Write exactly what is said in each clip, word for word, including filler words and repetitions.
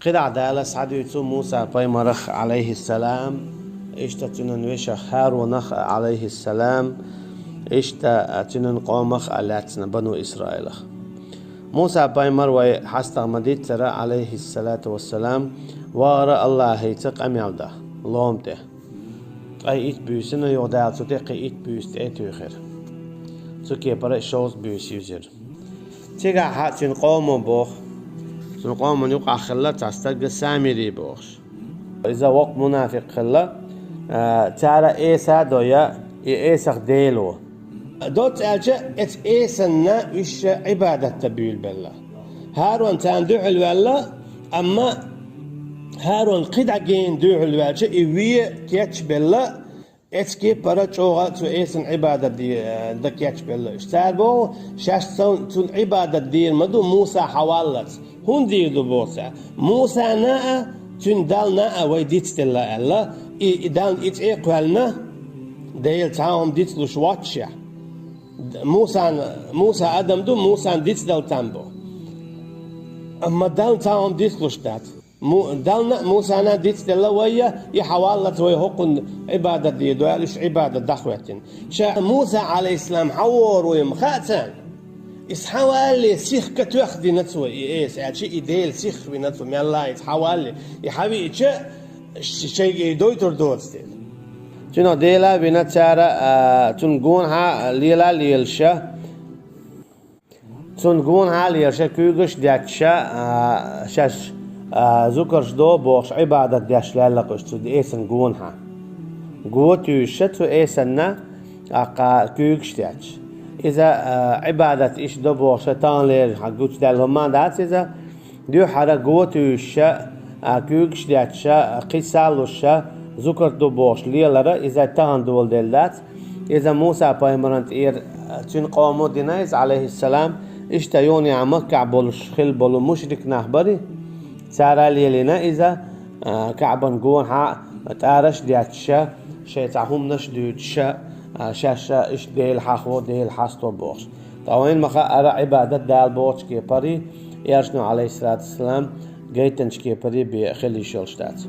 КхидӀа Дала схьадуьйцу Муса пайхамарах, Ӏалайхиссалам, иштта цуьнан вешах ХӀаронах, Ӏалайхиссалам, иштта цуьнан къомах а лаьцна бану Исраилах. Муса пайхамар вай хьастагӀа ма-дийццара, Ӏалайхиссалату вассалам, вахара Аллахьица къамел дан, лома тӀе. Ткъе итт буьйсанна юха Дала цу тӀе кхин итт буьйса тӀе а туьйхира. Цу кепара шовзткъа буьйса юьзира. Цигахь цуьнан къомо боху, цуьнан къоман юкъахь хилла цхьа стаг Самири бохуш. Иза воккха мунафикъ хилла, а, цара эса а до я, и эсах дела во. Доцца аьлча, эцу эсанна уьш Ӏибадат дан буьйлабелла. ХӀарон царна дуьхьал ваьлла, амма ХӀарон кхидӀа гена дуьхьал ваьлча, и вен кечбелла, эцу кепара чӀогӀа цу эсан Ӏибадат де-, дан кечбелла уьш. Цара боху, шаьш цун, цунна Ӏибадат дийр ма ду Муса хьаваллалц. ХӀунда дийр ду боху цара? Мусана а, цуьнан Далла а вай дицделла аьлла, и, и Далла и цӀе а кхоьллина, Дела цхьа а хӀума дицлуш воццушехь. Д-, Мусан, Муса адам ду, Мусан дицдалла там бу. Амма Далла цхьа а хӀума дицлуш дац. Му-, Далла а, Мусана а дицделла вай, и хьаваллалц вай хӀокхунна Ӏибадат дийр ду аьлла, уьш Ӏибадат дӀахӀоьттина. Ша Муса, Ӏалайхиссалам, хьавогӀур ву-м хаьа царна. Иза хьавалале сихха тоьхна дина цо и эса, аьлча и Дела сихха вина цо, мелла а иза хьавалале. И хьавиъча, ш-, шайга и дойтур доцу дела. Цуьнан Дела а вина цара, а, цунна гонахьа лела а лелаш, цунна гонахьа а лелаш, куьйгаш а детташ, а, шаьш, а, зударш до бохуш, Ӏибадат деш лаьлла-кх уьш цу эсан гонахьа. Го туьйсуш цу эсанна, тӀаккха куьйгаш а детташ. Иза, а, Ӏибадат иштта до бохуш, таханлера хьан гучудаьлла хӀума дац иза. Дуьххьара го туьйсуш, а, куьйгаш а детташ, а, кхиссалуш, зударш ду бохуш лелар, иза тахана доладелла дац. Иза Муса пайхамарна тӀера, а, цуьнан къомо дина иза, Ӏалайхиссалам, иштта юха а Маккахь болуш хилла болу мушрик нах бара. Цара лелийна иза, а, КаӀбан гонахьа тӀараш а детташ, шайн цхьа хӀуманаш а дуьйцуш, а, шаьш иштта Дела хьахо, Дела хьасто бохуш. Ткъа вайна ма-хаъара, Ӏибадат Дала бохучу кепара, элчано, Ӏалайхиссалату вассалам, гайтинчу кепара бен хила йиш йолуш дац.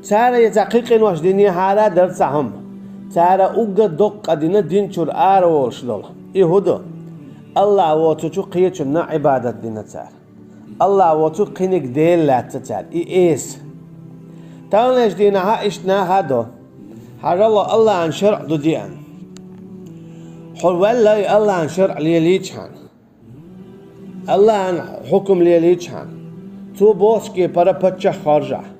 Цара иза кхин къинош динехьара а дара цхьа хӀума. Цара уггар доккха къа дина дин чуьра ара волуш долу. И хӀун ду? Аллахь воцучу кхечунна Ӏибадат дина цара. Аллахь воцург кхиниг Дела лаьцна цара. И эса. Таханлерчу дийнахьа иштта наха а до. Хьажал, Аллахьан шарӀ ду деана. Хьо ваьлла и Аллахьан шарӀ лелийчхьана. Аллахьан хьукам лелийчхьана. Цо бохучу кепара паччахь хоржахь.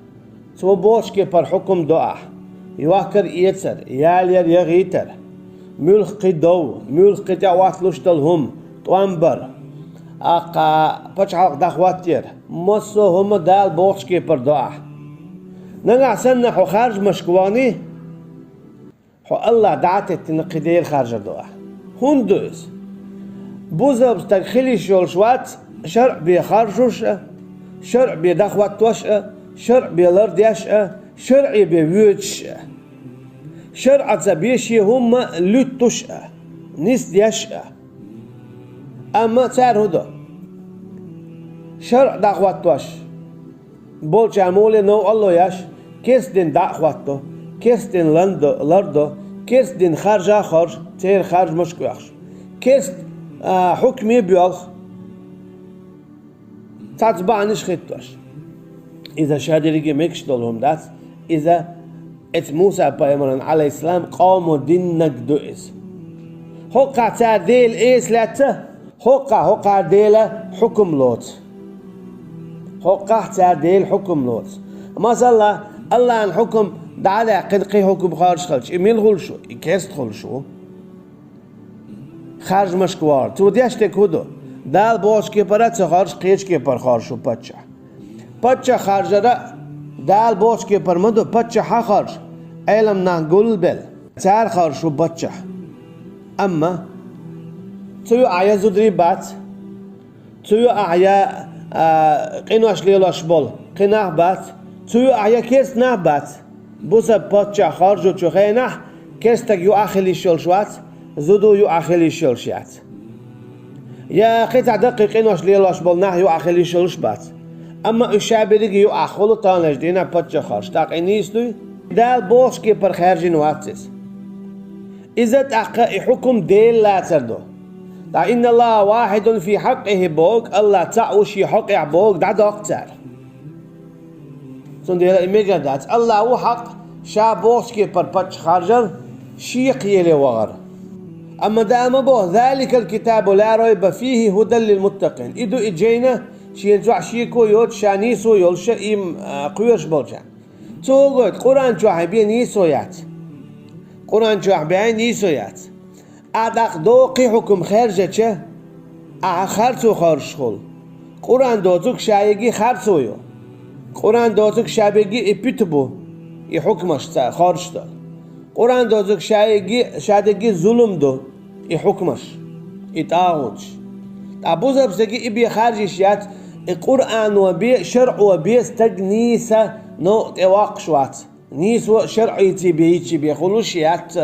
Цо бохучу кепара хьукам до ахь. Йохкар-эцар, ялор-яхийтар, муьлхха кхин дов, муьлхха кхин тӀехӀотталуш долу хӀума, тӀом бар, тӀаккха пачхьалкх дӀахӀоттаяр, массо а хӀума Дала бохучу кепара до ахь. Нагахь санна хьо харжамашка вахний, хьо Аллахь дӀа а теттина, кхин дера харжар ду ахь. ХӀунда ду иза? Бусалба стаг хила йиш йолуш вац шарӀ бен харжуш а, шарӀ бен дӀахӀоттош а, шарӀ бен лардеш а, шарӀе бен воьдуш а. ШарӀаца бен шен хӀума луьттуш а, нисдеш а. Амма цара хӀун до? ШарӀ дӀахӀоттош болчара муха ле новкъарло еш, керста дин дӀа а хӀотто, керста дин лан до, лар до, керста дин харжа а хоржу, церан харжамашка а оьхуш. Керста, а, хьукме а боьлху. Цхьацца бахьанаш хӀиттош. Иза ша дерриге мегаш долу хӀума дац. Иза эцу Муса пайхамаран, Ӏалайхиссалам, къомо диннаг ду иза. ХӀокхахь цара Дела эса лаьцна, хӀокхахь, хӀокхара Дела хьукам лоцу. ХӀокхахь цара Дела хьукам лоцу. Масала, Аллахьан хьукам дӀа а даьккхина, кхин хьукам хоржуш хилча, и мила хуьлуш ву? И керста хуьлуш ву. Харжамашка вахар. Цо деш дерг хӀун ду? Дала бохучу кепара а ца хоржуш, кхечу кепара хоржуш ву паччахь. Паччахь харжар а Дала бохучу кепара ма ду, паччахь хьан хоржу? Ӏелам нах гулбелла. Цара хоржуш ву паччахь. Амма цу юкъахь я зударий бац, цу юкъахь я, а, къинош лелош болу кхин нах бац, цу юкъахь я керста нах бац. Бусалба паччахь хоржучу хенахь, керста стаг юкъахь хила йиш йолуш вац, зуда юкъахь хила йиш йолуш яц. Я кхин цхьа даккхий къинош лелош болу нах юкъахь хила йиш йолуш бац. Амма уьш ша берриге юкъахь хуьлу таханлерчу дийнахь паччахьаш, тӀаккха и нийса дуй? Дала бохучу кепара хаьржина вац иза. Иза тӀаккха и хьукум Делан лацар ду. Ткъа «Инна Аллаха вахьидун фи хьакъкъихӀи» бохург, Аллах цхьаъ ву шен хьокъехь бохург дӀадоккху цара. Цундела и мегар дац. Аллах ву хьакъ, ша бохучу кепара паччахь харжар, шен кхеле вахар. Амма Дала ма боху: «Заликал китабу ла райба фихӀи хӀудан лил муттакъин». И ду и жайна, шена чохь шеко йоцуш, ша нийсо йолуш, и, а, кхоьруш болчарна. Цо гойту, Къуръан чохь бен нийсо яц. Къуръан чохь бен нийсо яц. Ахь тӀаккха доккхий хьукум хаьржича, ахьа харцо хоржуш хуьлу. Къуръан доцург ша ерриге харцо ю. Къуръан доцург ша берриге и пуьту бу, и хьукмаш ца хоржуш долу. Къуръан доцург ша ерриге, ша дерриге зулам ду, и хьукмаш, и тӀагӀуташ. Ткъа бусалба стаге и бен харжа йиш яц, и Къуръано бен, шарӀо бен стаг нийса новкъа тӀе воккхуш вац. Нийсо а шарӀица бен йича бен хуьлуш яц.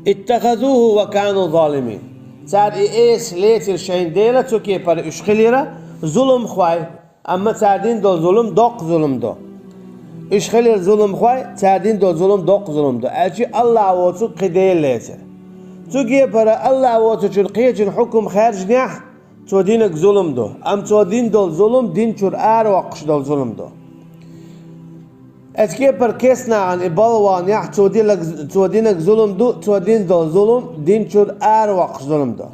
«Иттахазуху ва кану залимин». Цара и эса лецира шайна дела, цу кепара уьш хилира зуламхой, амма цара дина долу зулам доккха зулам ду. Уьш хилира зуламхой, цара дина долу зулам доккха зулам ду, аьлча Аллах воцург кхин дела лецира. Цу кепара Аллах воцучун кхечун хьукум хаьржинехь, цо динарг зулам ду, амма цо дина долу зулам динчуьра аравоккхуш долу зулам ду. Оцу кепара кестнахана и балха ваханехь, цо динарг, цо динарг зулам ду, цо дина долу зулам динчуьра аравоккхуш зулам ду.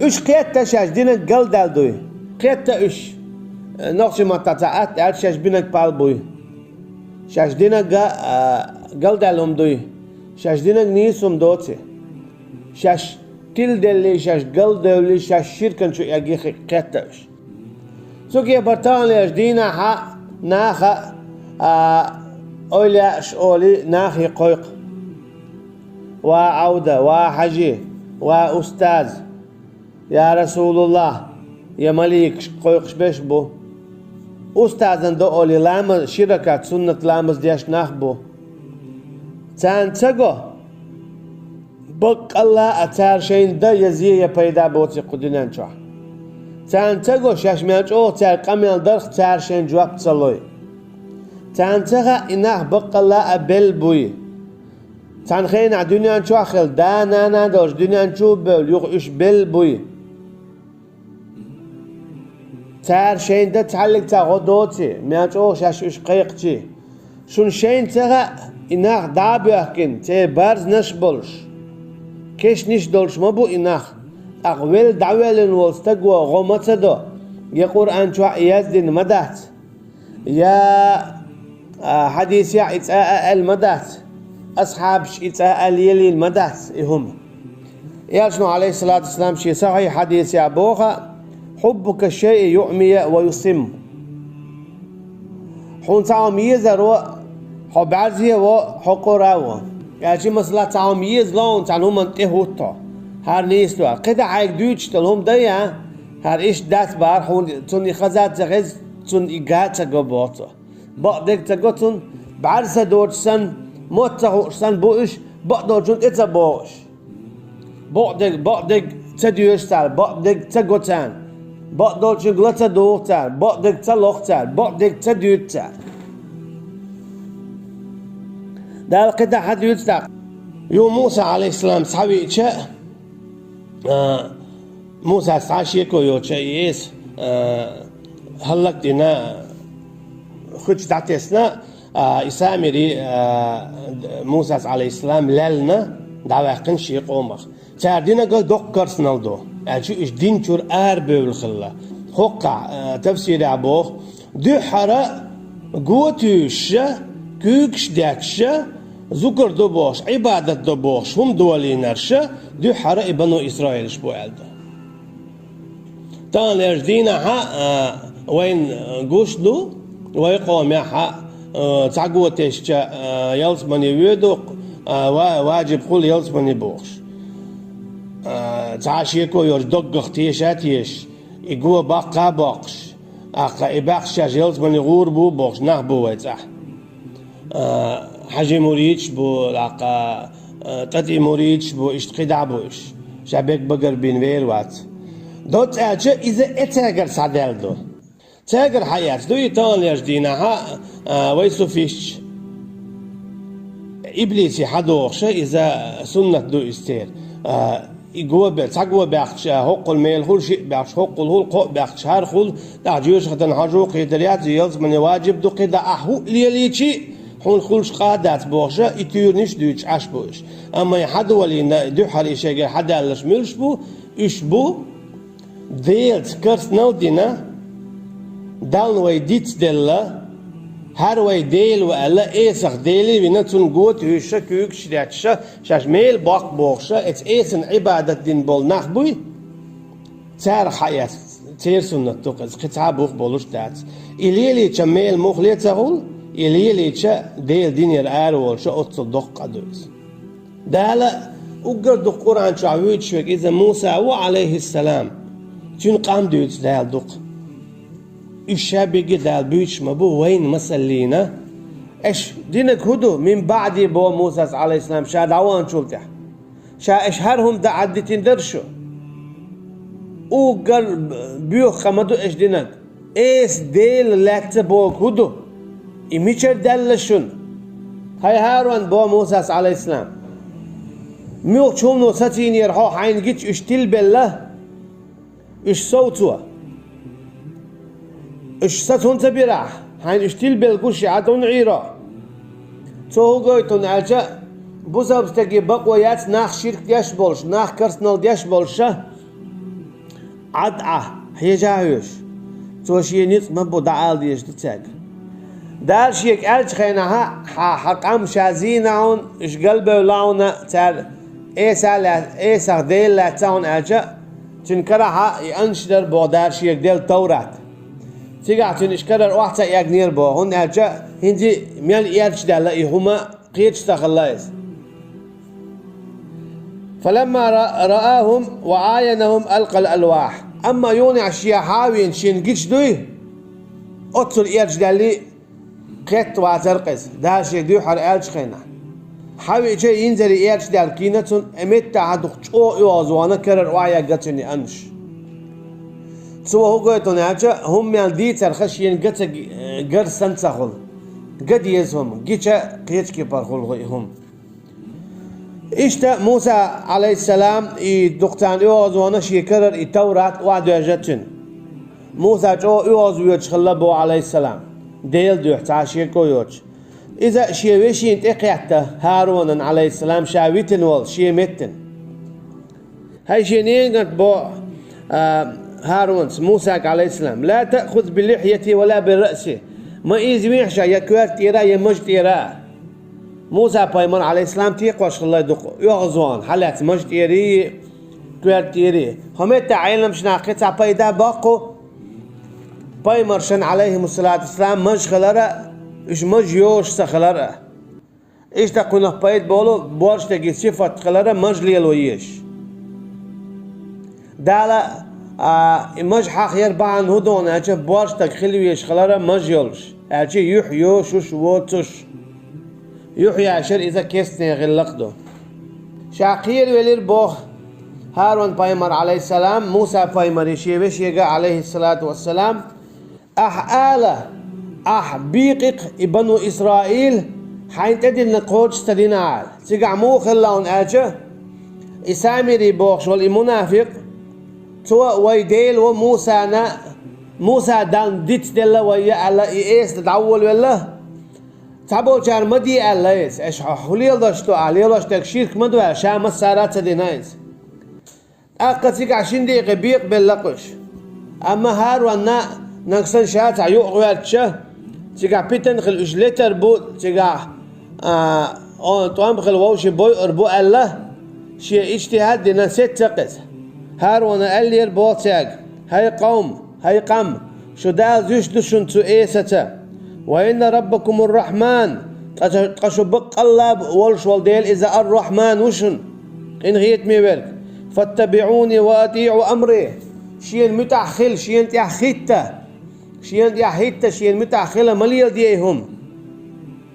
Уьш кхетта шаьш динарг галдаьлла дуй? Кхетта уьш? Нохчийн маттахь ца атта аьлча, шаьш бинарг пал буй? Шаьш динарг, а, галдаьлла хӀума дуй? Шаьш динарг нийса хӀума доций? Шаьш тиладеллий, шаьш галдевллий, шаьш ширкан чу эгий хи-, кхетта уьш. Цу кепара таханлерчу дийнахь а наха а, а, эвлаяаш олий, нахе кхойкху: «Ва Ӏавда, ва Хьажи, ва устаз, я Расулуллах», я маликаш кхойкхуш берш бу. Устазан до олий, ламаз, ши ракат суннат ламаз деш нах бу. Царна ца го, баккъалла а цара шайна дан я зе, я пайда боций кху дуьнен чохь. Царна ца го, шаьш мел чӀогӀа цаьрга къамел дарх, цара шайна жоп ца лой. Царна ца хаьа, и нах баккъалла а белла буй. Цхьана хенахь дуьнен чохь хилла да-нана долуш, дуьнен чу а бевлла, юха уьш белла буй. Цара шайна дан цхьаьллиг ца гӀо доций, мел чӀогӀа шаьш уьш кхайкхачий. Шуна шайна ца хаьа, и нах дӀа а боьхкина, церан барзнаш а болуш, кешнаш а долуш ма бу и нах. ТӀаккха велла дӀавоьллина волу стаго гӀо ма ца до, я Къуръан чохь и яздина ма дац, я, а, хьадисехь и цкъа а аьлла ма дац, асхьабаша и цкъа а лелийна ма дац и хӀума. Элчано, Ӏалайхиссалату вассалам, шен сахьихь хьадисехь боху: «Хьуббука шайъа юъми ва юсимму». Хьуна цхьа хӀума езаро, хьо бӀаьрзе а во, хьо къора а во. Аьлча, масала, цхьа хӀума езало хьуна, цхьана хӀуманна тӀе хӀутту хьо. ХӀара нийса ду. КхидӀа хьайга дуьйцуш долу хӀума дай а, хӀара иштта дац бахара, хьуна цунна и хаза а ца хеза, цунна и га а ца го боху цо. Бакъдерг ца го цунна, бӀаьрса доцуш санна, мотт ца хууш санна бу уьш, бакъдолчунна тӀе ца богӀу уьш. Бакъдерг, бакъдерг ца доьшу цара, бакъдерг ца го царна, бакъдолчуьнга ла ца дугӀу цара, бакъдерг ца лоху цара, бакъдерг ца дуьйцу цара. Дала кхидӀа хьадуьйцу тӀаккха. Юха Муса, Ӏалайхиссалам, схьавеъча, а, Мусас цхьа а шеко йоцуш и эса, а, хӀаллак а дина, хуьлуш дӀатесна, а, и Самири, а, Мусас, Ӏалайхиссалам, лаьллина дӀаваьккхина шен къомах. Цара динарг доккха карсанал ду, аьлча уьш дин чуьра арабевлла хилла. ХӀокхахь, а, тафсирехь боху, дуьххьара го туьйсуша, куьйгаш детташа, зукар до бохуш, Ӏибадат до бохуш, хӀума долийнарша дуьххьара и бану Исраилаш бу аьлла ду. Таханлерчу дийнахь а, а, вайна гуш ду, вай къомехь а, а, цхьа го тесча, а, ялсамане воьду, а, ва-, важиб хуьлу ялсамане бохуш. А, цхьа а шеко йоцуш доггах теша а тешаш, и го баккха а боккхуш, тӀаккха и баьхча шаьш ялсамане гӀур бу бохуш нах бу вай цӀахь. А, хьажи муридаш бу, тӀаккха, а, тӀатӀи муридаш бу, иштта кхидӀа а бу уьш. Ша бегбагар бина вер вац. Доцца аьлча, иза э цаьгара схьадаьлла ду. Цаьгара хьаэцна ду и таханлерчу дийнахьа, а, вай суфисташ. Иблисе хьадохуша иза суннат ду иза церан. А, и го бе-, цхьа го баьккхича, хӀоккхул мела хуьлу, шиъ баьккхича, хӀоккхул хуьлу, кхоъ баьккхича, хӀара хуьлу, тӀаккха жоьжахатана хьожо кхетар яц, и ялсамане ваджиб ду кхидӀа, ахь хӀуъа лелийчи, хьуна хуьлуш къа дац бохуша, и туьйранаш а дуьйцуш Ӏаш бу уьш. Амма и хьадолийна, дуьххьара и шайгара хьадаьлларш муьлш бу, уьш бу, Делаца керстанал а дина, Далла вай дицделла, хӀара вай Дела ву аьлла, эсах Деле а вина, цунна го туьйсуша, куьйгаш а детташа, шаьш мела боккху бохуша, эца эсана Ӏибадат дина болу нах буй, царах хьаэцна, церан суннат ду-кх иза, кхин цхьа а бух болуш дац. И лелийча мела муххале а ца хуьлу, и лелийча Делан динера ара волуша оццул доккха къа ду иза. Дала уггар дукха Къуръан чохь вуьйцуш верг иза Муса ву, Ӏалайхиссалам. Цуьнан къам дуьйцу Дала дукха. Уьш ша бигга Дала буьйцуш ма бу, вайна масаллина. Аша динарг хӀун ду, мин баъди, боху Мусас, Ӏалайхиссалам, ша дӀаваханчул тӀаьхьа. Ша аша хӀара хӀума дан Ӏаддитина дара шу? Уггар боьха къа ма ду аша динарг. Эса Дела лаьцна бохург хӀун ду? И мичара даьлла шуна? ХӀай ХӀарун, боху Мусас, Ӏалайхиссалам, муьлххачу хӀумано сацийнера хьо, хьайна гича уьш тилабелла, уьш совцо. Уьш саца хӀунда ца бира ахь? Хьайна уьш тилабелла гуш и Ӏад хӀунда Ӏийро? Цо хӀун гойту хьуна аьлча, бусалба стеган бакъо яц нах ширк деш болуш, нах керстанал деш болуша, Ӏад Ӏа хьежа а хьоьжуш, цо шен ницкъ ма бу дӀаала дезаш ду цаьрга. Дала шега аьллачу хенахьа, хьан, хьан къам ша зийна хьуна, уьш галбевлла хьуна, цара эса лаьц-, эсах Дела лаьцна хьуна аьлча, цуьнан карахьа и аннаш дара боху Дала шега делла Таврат. Цигахь цуьнан уьш карара охьа ца эгнера боху, хӀунда аьлча хӀинца мел эрча даьлла и хӀума кхеташ ца хилла иза. فلما رآهم وعاينهم ألقى الألواح. Амма юха шен хьа а вийна шена гича дуй, оццул эрча даьллий кхетта вацара-кх иза, Дала шега дуьххьара аьллачу хенахь. Хьа веача, инзаре эрча даьлла кийна цунна, и меттахь дукха чӀогӀа оьгӀазвахана, карара охьаегна цуьнан и аннаш. Цо хӀун гойту хьуна аьлча, хӀума мел дийцарх шена ган ца ги-, гар санна ца хуьлу. Ган деза хӀума, гича кхечу кепара хуьлу и хӀума. Иштта Муса, Ӏалайхиссалам, и дукха царна оьгӀазвахана шен карара и Таврат охьадоьжна цуьнан. Муса чӀогӀа оьгӀазвоьдуш хилла боху, Ӏалайхиссалам, Делан дуьхьа цхьа шеко йоцуш. Иза шен вешина тӀекхетта ХӀарунан, Ӏалайхиссалам, ша витина волу шен меттана. ХӀай шен ненан кӀант, боху, а, ХӀарунца Мусага, Ӏалайхиссалам, لا تأخذ بلحيتي ولا برأسي. Ма ийзавехьа ша я коьрта тӀера, я мажа тӀера. Муса-пайхамар, Ӏалайхиссалам, текхош хилла дукха оьгӀазвахана, хьалаьцна мажа тӀерий, коьрта тӀерий. ХӀокху меттехь Ӏеламчу наха кхин цхьа пайда боккху, пайхамаршна, Ӏалайхимуссалату вассалам, мажа хилар а, уьш мажа йозуш ца хилар а. Иштта кхунах пайда болу борштаге сифат хилар а, мажа лело езаш. Дала, а, и мажа хьахаяр бахьана хӀун ду хьуна аьлча, борштаг хила везаш хилар а мажа йолуш, аьлча юьхь йошуш воцуш. Юьхь яшар иза кестне гӀиллакх ду. Ша кхеравелира боху ХӀарун-пайхамар, Ӏалайхиссалам, Муса-пайхамаре шен вешега, Ӏалайхиссалату вассалам, Ахь ала, ахь бийкъи-кх и бану Исраил, хьайна тӀедиллина кхочуш ца дина ала. Цигахь муха хилла хьуна аьлча, и Самири бохуш волу и мунафикъ, цо вай Дела ву Мусана, Муса Далла дицделла вай аьлла, и эсна дӀаволавелла. Цхьаболчара ма де аьлла иза, аша хьо хӀун леладеш ду ахь, лелош дерг ширк ма ду аьлла, ша массара а ца дина иза. ТӀаккха цигахь шина декъе бекъабелла-кх уьш. Амма ХӀарунна нагахь санна ша цхьа юкъа гӀоьртича, цигахь питана хила уьш летар бу, цигахь, а, о, тӀом хила вовшийн бойур бу аьлла, шен иджтихӀад а дина сецна-кх иза. ХӀаруна аьллера боху цаьрга: «ХӀай къовм, хӀай къам, шу Дала зуьйш ду шуна цу эсаца. Ва инна раббакумур-Рахьман, ткъа шу, ткъа шу баккъалла а волуш волу Дела иза ар-Рахьман ву шуна, къинхетаме верг. ФаттабиӀуни ва атиӀу амри». Шена муьтӀахь хила, шена тӀехь хӀитта. Шена тӀехь хӀитта, шена муьтӀахь хила ма леладе и хӀума.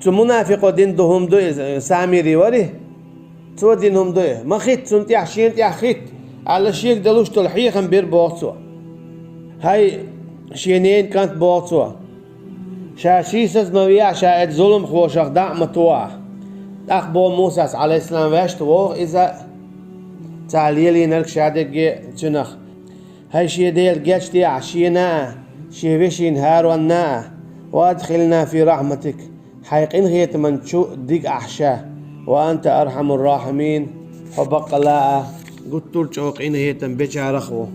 Цу мунафикъо дина ду хӀума ду иза, Самири вари. Цо дина хӀума ду и. Ма хӀитта цунна тӀехь, шена тӀехь хӀитта. Алла шега далуш долу хьехам бира боху цо. ХӀай шен ненан кӀант, боху цо, ша сийсаз ма вехьа, ша эцу зуламхошах дӀа а ма тохьа. ТӀаккха боху Мусас, Ӏалайхиссалам, ваьшта вогӀу иза, цхьа лелийнарг ша дерриге цуьнах. ХӀай шен Дела гечдехьа шена а, шен вешина ХӀаронна а, ва адхилна фи рахьматик, хьайн къинхетаман чу дига ахь ша, ва анта архьамур рахьимин, хьо баккъала а гуттар а чӀогӀа къинхетам бечарах а ву.